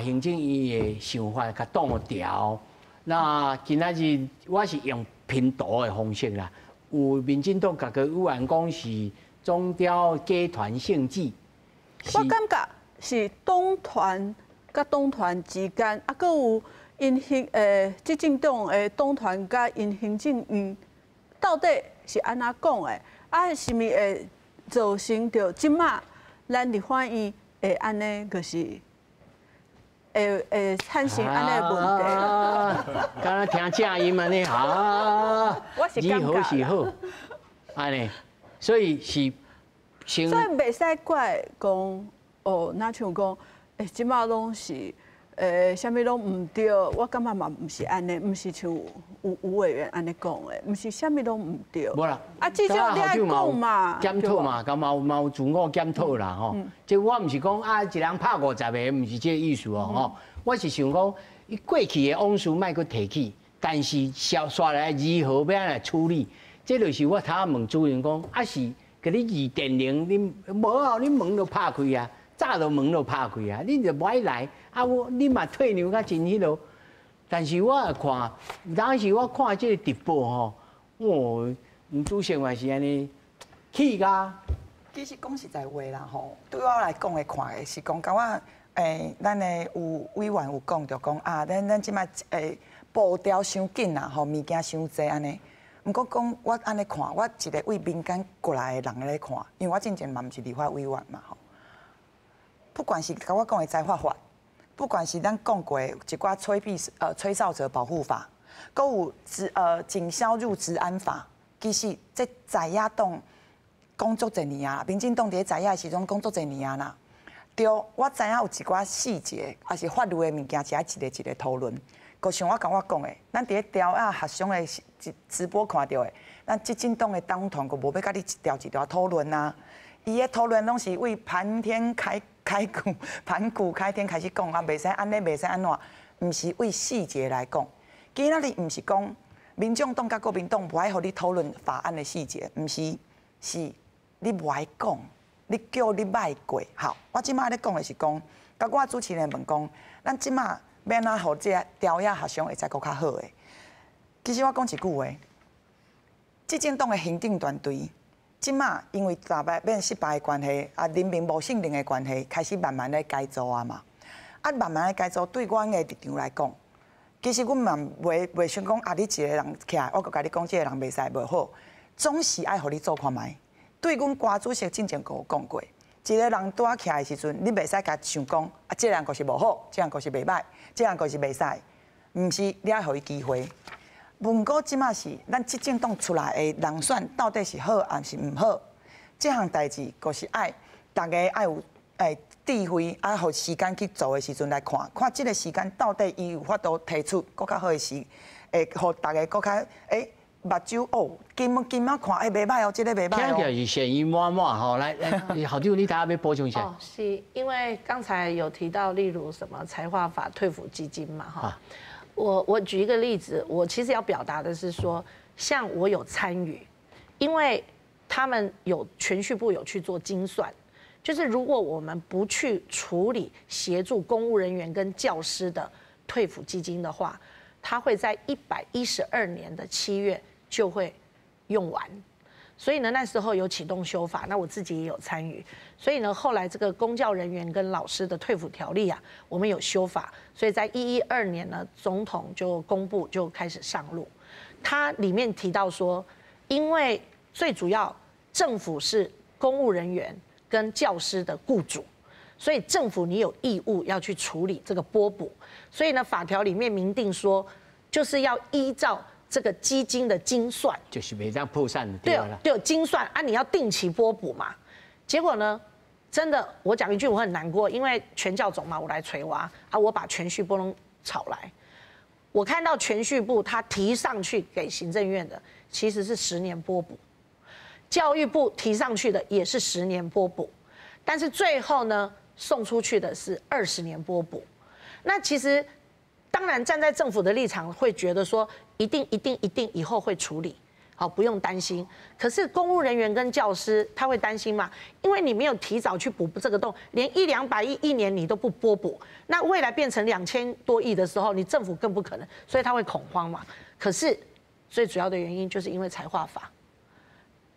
行政院的想法共擋掉。那今仔日我是用拼圖的方式啦，有民進黨家己委員講是總調集團性質。我感覺是黨團佮黨團之間，啊，閣有𪜶行執政黨的黨團佮𪜶行政院到底是按怎講的？啊，是毋是會造成著這馬咱立法院會按呢，就是會產生按呢問題？敢若聽正音按呢啊？我是感覺是好，按呢，所以是。所以袂使怪講哦，若像講，欸，這馬攏是，啥物攏毋對，我感覺嘛毋是按呢，毋是像吳委員按呢講的，毋是啥物攏毋對。無啦，啊，至少你愛講嘛，檢討嘛，佮嘛有自我檢討啦吼。這我毋是講啊，一人拍50個，毋是這個意思哦吼。我是想講，伊過去的往事莫閣提起，但是紲紲來如何欲按怎處理，這就是我頭仔問主任講，啊是。共你2.0，你無啊？你門都拍開啊！早就門就拍開啊！你就無愛來啊！我你嘛退讓甲真彼囉，但是我也看，有當時我看這個直播吼，哦，吳主席嘛是按呢氣甲。其實講實在話啦吼，對我來講的看的是講，佮我咱的有委員有講著講啊，咱這擺步調傷緊啦吼，物件傷濟按呢。毋過講我按呢看，我一個為民間過來的人咧看，因為我進前嘛毋是立法委員嘛吼。不管是佮我講的災發法，不管是咱講過的一寡吹哨者保護法，閣有警消入治安法，其實這在野黨講足濟年啊，民進黨佇咧在野的時陣講足濟年啊啦。對，我知影有一寡細節，抑是法律的物件，是愛一个一个討論。閣像我共我講的，咱佇咧朝仔協商的直播看著的，咱執政黨的黨團閣無欲佮你一條一條討論啊。伊的討論攏是為盤天開開鼓盤古開天開始講啊，袂使按呢，袂使按怎，毋是為細節來講。今仔日毋是講民眾黨佮國民黨無愛予你討論法案的細節，毋是，是你無愛講，你叫你莫過。好，我這擺咧講的是講，佮我主持人問講，咱這擺欲按怎予這个朝野協商會使閣較好的？其實我講一句話，執政黨的行政團隊，這擺因為大擺變失敗的關係，啊，人民無信任的關係，開始慢慢咧改組啊嘛。啊，慢慢咧改組，對阮的立場來講，其實阮嘛袂想講啊，你一個人起來，我閣共你講，這個人袂使無好，總是愛予你做看覓。對阮郭主席進前閣有講過，一個人拄仔起來的時陣，你袂使共想講啊，這個人就是無好，這個人就是袂歹，這個人就是袂使，毋是你愛予伊機會。毋過這擺是咱執政黨出來的人選，到底是好抑是毋好？這項代誌，閣是愛逐家愛有智慧，愛予時間去做的時陣來看，看這個時間到底伊有法度提出閣較好的時，會予逐家閣較目睭哦，金金仔看，袂歹哦，這个袂歹哦。聽起來是善意滿滿吼，來來，校長你頭欲補充啥？哦，是因為剛才有提到，例如什麼財劃法、退撫基金嘛，哈。我舉一個例子，我其實要表達的是說，像我有參與，因為他們有銓敘部有去做精算，就是如果我們不去處理協助公務人員跟教師的退撫基金的話，他會在112年的7月就會用完。所以呢，那時候有啟動修法，那我自己也有參與。所以呢，後來這個公教人員跟老師的退撫條例啊，我們有修法，所以在112年呢，總統就公布就開始上路。它裡面提到說，因為最主要政府是公務人員跟教師的雇主，所以政府你有義務要去處理這個撥補。所以呢，法條裡面明定說，就是要依照這個基金的精算，就是袂當破產對對，精算啊，你要定期撥補嘛。結果呢，真的，我講一句我很難過，因為全教總嘛，我來揣我啊，我把銓敘部攏吵來，我看到銓敘部他提上去給行政院的，其實是十年撥補，教育部提上去的也是十年撥補，但是最後呢，送出去的是20年撥補。那其實，當然站在政府的立場會覺得說，一定一定一定以後會處理，好，不用擔心。可是公務人員跟教師他會擔心嗎？因為你沒有提早去補這個洞，連一兩百億一年你都不撥補，那未來變成2000多億的時候，你政府更不可能，所以他會恐慌嘛。可是最主要的原因就是因為財劃法，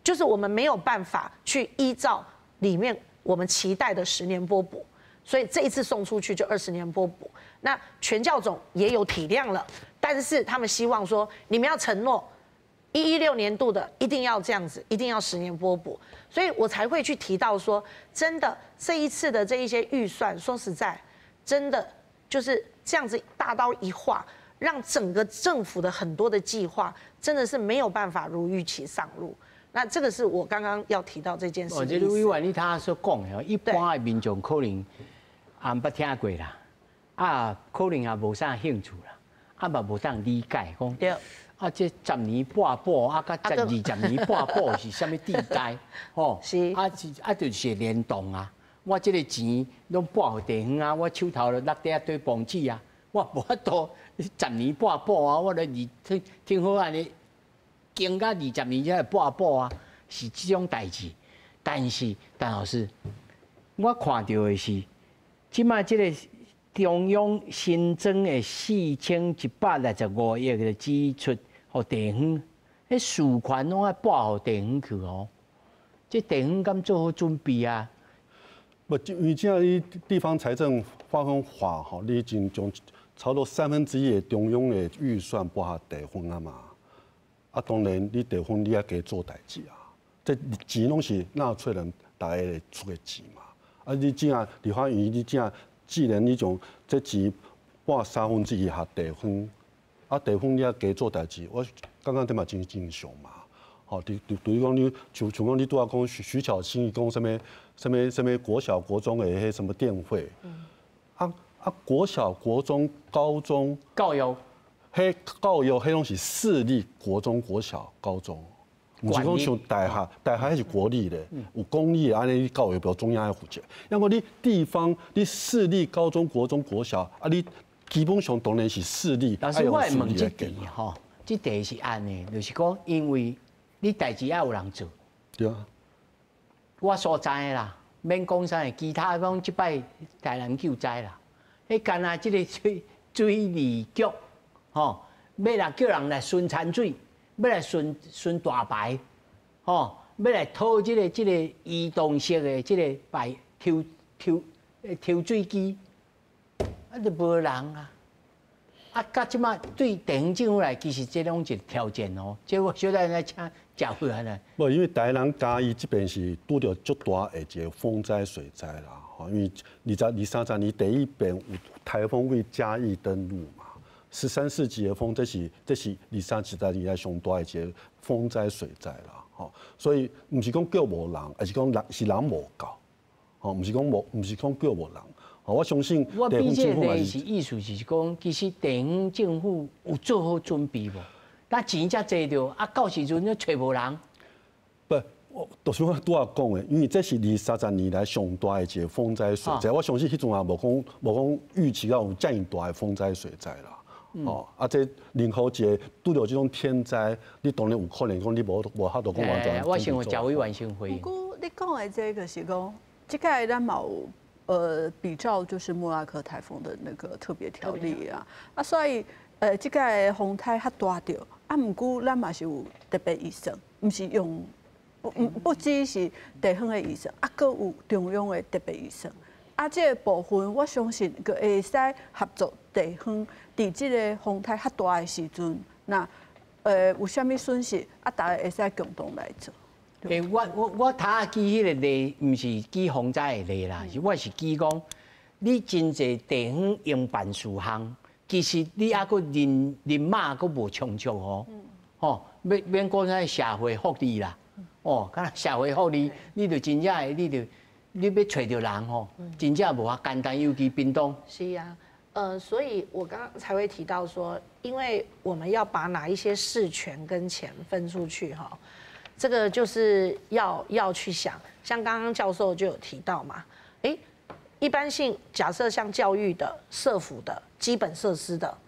就是我們沒有辦法去依照裡面我們期待的十年撥補，所以這一次送出去就二十年撥補。那全教總也有體諒了，但是他們希望說，你們要承諾，116年度的一定要這樣子，一定要十年撥補，所以我才會去提到說，真的這一次的這一些預算，說實在，真的就是這樣子大刀一劃，讓整個政府的很多的計劃，真的是沒有辦法如預期上路。那這個是我剛剛要提到這件事。哦，這個委員你頭所講的，一般的民眾可能也毋捌聽過啦。啊，可能也無啥興趣啦，啊嘛無當理解講，啊這十年半補，啊佮十二十年半補是啥物地帶？吼，啊是啊，就是聯動啊。我這个錢攏撥予地方啊，我手頭落底仔堆磅紙啊，我無法度十年半補啊，我咧二聽聽好按呢，經甲二十年才會半補啊，是這種代誌。但是鄧老師，我看著的是，這擺這个中央新增的4165億的支出，予地方，彼事權攏愛撥予地方去哦。這地方敢做好準備啊？無，因為這你地方財政劃分法吼，你已經將差不多1/3的中央的預算撥予地方啊嘛。啊，當然你地方你愛加做代誌啊，這錢攏是納稅人逐家出的錢嘛。啊，你這樣立法院，你這樣既然你將這錢撥1/3予地方，啊，地方你愛加做代誌，我感覺這嘛真正常嘛。吼，對，對講你像講你拄仔講徐巧芯伊講啥物啥物啥物國小國中的彼什麼電費，啊國小國中高中教育，彼教育彼攏是私立國中國小高中，毋是講像大學，大學彼是國立的，有公立的按呢教育部中央愛負責。抑閣你地方你私立高中國中國小，啊你基本上當然是私立。但是我會問這題吼，這題是按呢，就是講因為你代誌愛有人做。對啊。我所知的啦，免講啥，其他講這擺台南救災啦，彼干焦這个水利局，吼，欲來叫人來巡田水，欲來巡大排，吼，欲來討這个移動式的這个排抽抽抽水機，啊，就無人啊。啊，到這擺對地方政府來，其實這攏一個挑戰哦。這我小等來請食回來呢。無，因為台南嘉義這邊是拄著足大的一個風災水災啦，吼，因為20、23年第一遍有颱風為嘉義登陸嘛，13、4級的風，這是20、30年來上大的一個風災水災啦，吼，所以毋是講叫無人，而是講人是人無夠，吼，毋是講無，毋是講叫無人。我相信我比這個是意思是講，其實地方政府有做好準備無？但錢遮濟著，啊，到時陣你揣無人。不，我就是我拄仔講的，因為這是20、30年來上大的一個風災水災，我相信彼陣也無講預期到有遮爾大的風災水災啦。哦，啊，這任何一個拄著這種天災，你當然有可能講你無法度講完全。我想賈委員先回應。不過你講的這個是講，這個咱嘛有比照就是莫拉克颱風的那個特別條例啊，啊，所以這個風颱較大著，啊，毋過咱嘛是有特別預算，毋是用不只是地方的預算，啊，閣有中央的特別預算，啊，這個部分我相信閣會使合作地方，佇這個風颱較大的時陣，若有啥物損失，啊，大家會使共同來做。欸，我頭仔舉彼个例，毋是舉風災的例啦，是我是舉講，你真濟地方營辦事項，其實你猶閣人馬閣無充足哦，吼，免講啥社會福利啦，哦，敢若社會福利，你就真正的，你就你欲揣著人吼，真正無遐簡單，尤其屏東。是啊，所以我剛剛才會提到說，因為我們要把哪一些事權跟錢分出去哈。這個就是要去想，像剛剛教授就有提到嘛，欸，一般性假設像教育的、社福的、基本設施的，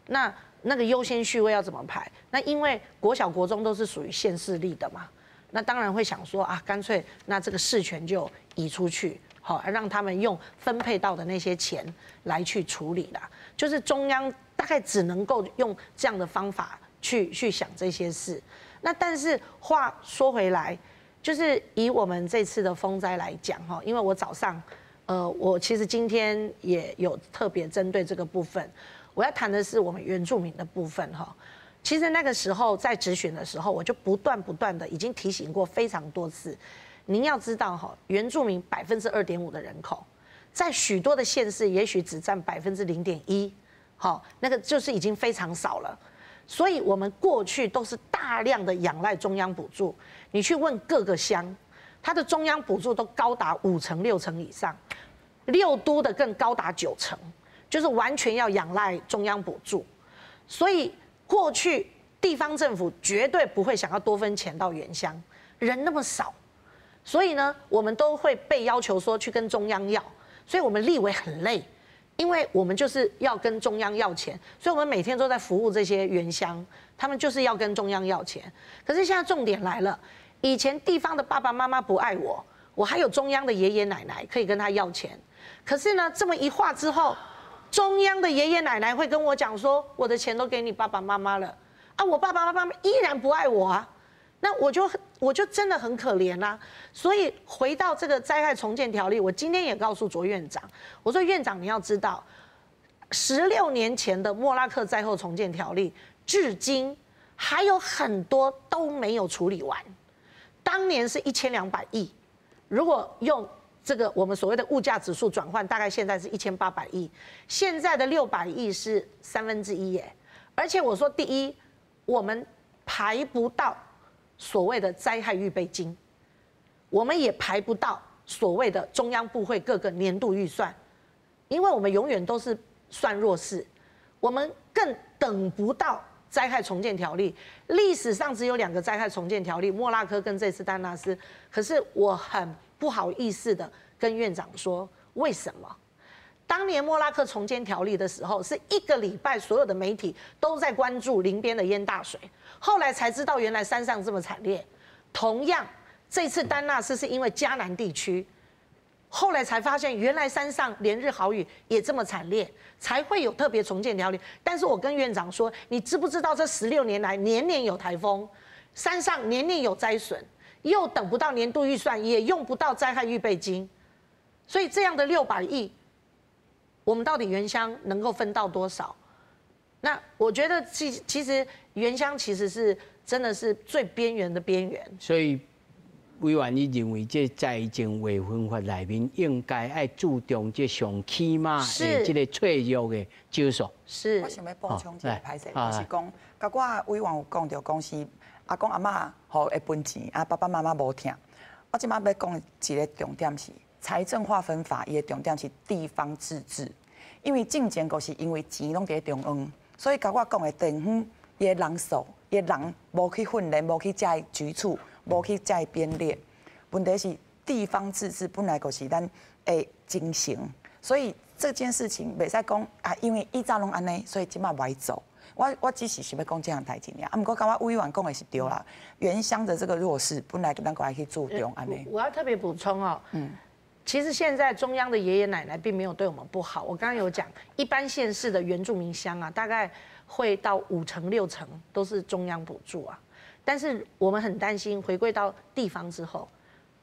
那個優先序位要怎麼排？那因為國小、國中都是屬於縣市立的嘛，那當然會想說啊，乾脆那這個事權就移出去，好，讓他們用分配到的那些錢來去處理啦。就是中央大概只能夠用這樣的方法去想這些事。那但是話說回來，就是以我們這次的風災來講哈，因為我早上，我其實今天也有特別針對這個部分，我要談的是我們原住民的部分哈。其實那個時候在質詢的時候，我就不斷不斷的已經提醒過非常多次，您要知道哈，原住民2.5%的人口，在許多的縣市也許只佔0.1%，好，那個就是已經非常少了。所以，我們過去都是大量的仰賴中央補助。你去問各個鄉，它的中央補助都高達5成、6成以上，六都的更高達9成，就是完全要仰賴中央補助。所以，過去地方政府絕對不會想要多分錢到原鄉，人那麼少，所以呢，我們都會被要求說去跟中央要，所以我們立委很累。因為我們就是要跟中央要錢，所以我們每天都在服務這些原鄉，他們就是要跟中央要錢。可是現在重點來了，以前地方的爸爸媽媽不愛我，我我还有中央的爷爷奶奶可以跟他要钱。可是呢，这么一划之后，中央的爷爷奶奶会跟我讲说，我的钱都给你爸爸妈妈了啊，我爸爸妈妈依然不爱我啊，那我就真的很可怜啦。所以回到这个灾害重建条例，我今天也告诉卓院长，我说院长你要知道，16年前的莫拉克灾后重建条例，至今还有很多都没有处理完。当年是1200亿，如果用这个我们所谓的物价指数转换，大概现在是1800亿，现在的六百亿是1/3耶。而且我说第一，我们排不到所谓的灾害预备金，我们也排不到所谓的中央部会各个年度预算，因为我们永远都是算弱势，我们更等不到灾害重建条例。历史上只有两个灾害重建条例，莫拉克跟这次丹纳斯。可是我很不好意思的跟院长说，为什么？当年莫拉克重建条例的时候，是一个礼拜，所有的媒体都在关注林边的淹大水，后来才知道原来山上这么惨烈。同样，这次丹纳斯是因为嘉南地区，后来才发现原来山上连日豪雨也这么惨烈，才会有特别重建条例。但是我跟院长说，你知不知道这16年来年年有台风，山上年年有灾损，又等不到年度预算，也用不到灾害预备金，所以这样的六百亿，我们到底原乡能够分到多少？那我觉得其实原乡其实是真的是最边缘的边缘。所以委员，你认为这财政划分法内面应该爱注重这上起码的这个脆弱的少数？是。我想欲补充一下，歹势，就是讲，佮我委员有讲著，讲是阿公阿嬷予会分钱，啊爸爸妈妈无疼。我这摆欲讲一个重点是财政划分法，伊的重点是地方自治，因为进前就是因为钱拢伫咧中央，所以佮我讲的地方，伊的人数，伊的人无去训练，无去遮个局处，无去遮个编列。问题是地方自治本来就是咱的精神，所以这件事情袂使讲啊，因为以早拢按呢，所以这摆无爱做。我只是想欲讲这项代志尔，啊，毋过感觉委员讲的是对啦，原乡的这个弱势本来咱阁爱去注重按呢。我要特别补充哦，其实现在中央的爷爷奶奶并没有对我们不好。我刚刚有讲，一般县市的原住民乡啊，大概会到五成六成都是中央补助啊。但是我们很担心，回归到地方之后，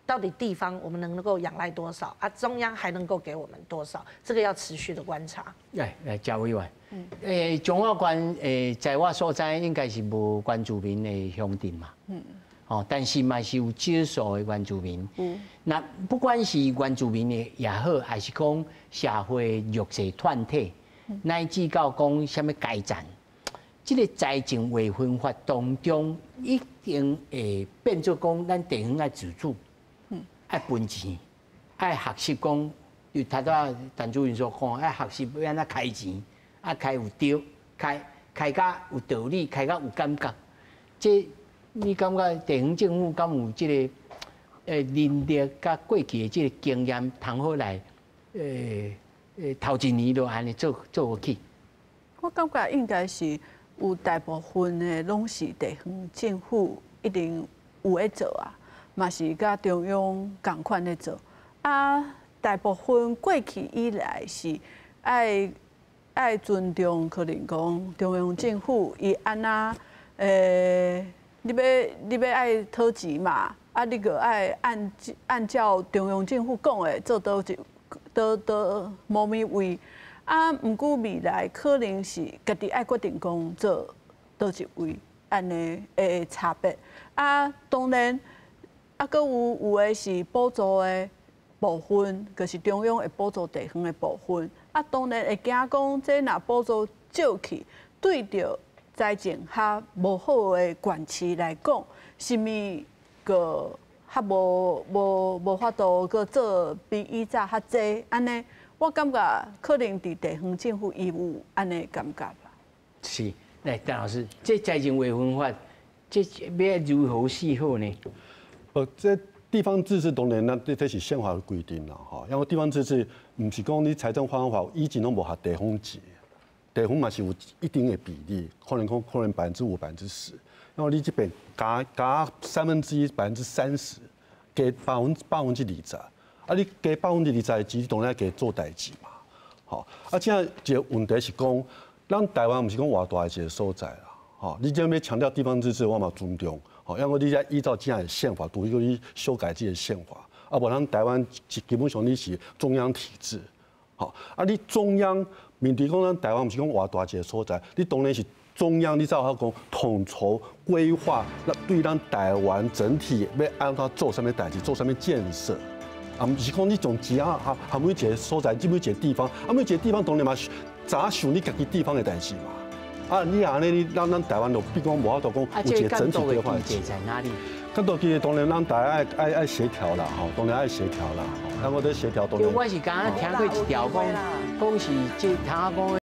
到底地方我们能够仰赖多少啊？中央还能够给我们多少？这个要持续的观察。来来，贾委员，彰化县在我所知应该是无原住民的乡镇嘛。哦，但是嘛是有少数的原住民。那不管是原住民的也好，还是讲社会弱势团体，乃至到讲啥物阶层，这个财政划分法当中，一定会变做讲咱地方爱自主，爱分钱，爱学习讲，就头拄仔陈主任所讲，爱学习欲按怎开钱，啊开有对，开开甲有道理，开甲有感觉。这你感觉地方政府敢有这个能力佮过去的这个经验，通好来头一年就按呢做做落去？我感觉应该是有大部分的拢是地方政府一定有咧做啊，嘛是佮中央仝款咧做。啊，大部分过去以来是爱爱尊重，可能讲中央政府伊按怎你欲爱讨钱嘛？啊，你阁爱按照中央政府讲的做佗一佗佗某物位。啊，毋过未来可能是家己爱决定讲做佗一位，按呢会差别。啊，当然，啊，阁有有的是补助的部分，就是中央会补助地方的部分。啊，当然会惊讲，这若补助少去，对著财政较无好的县市来讲，是毋阁较无法度阁做比以早较济按呢？我感觉可能伫地方政府伊有按呢感觉吧。是，来陈老师，这财政划分法，这欲如何是好呢？这地方自治当然，咱这是宪法的规定啦，吼。因为地方自治，毋是讲你财政划分法以前拢无合地方钱，地方嘛是有一定的比例，可能讲可能5%、10%。然后你这边加加1/3、30%，加20%，啊，你加百分之二十的錢，當然加做代誌嘛，吼。啊，這一个問題是講，咱台灣毋是講偌大的一个所在啦，吼。你這欲強調地方自治，我嘛尊重，吼。因為你才依照這樣的憲法，除非你修改這个憲法，啊，無咱台灣基本上你是中央體制，吼。啊，你中央面對講咱台灣毋是講偌大一个所在，你當然是中央，你才有法講統籌規劃，那對咱台灣整體欲按怎做啥物代誌，做啥物建設。啊，毋是講你從錢啊，含每一个所在，這每一个地方，啊，每一个地方當然嘛，早想你家己地方的代誌嘛。啊，你按呢，你咱台灣就比講無法度講有一個整體規劃。在哪裡？監督機當然咱大家愛協調啦，吼，當然愛協調啦，吼，咱我咧協調當然。我是剛剛聽過一條講，講是這聽講。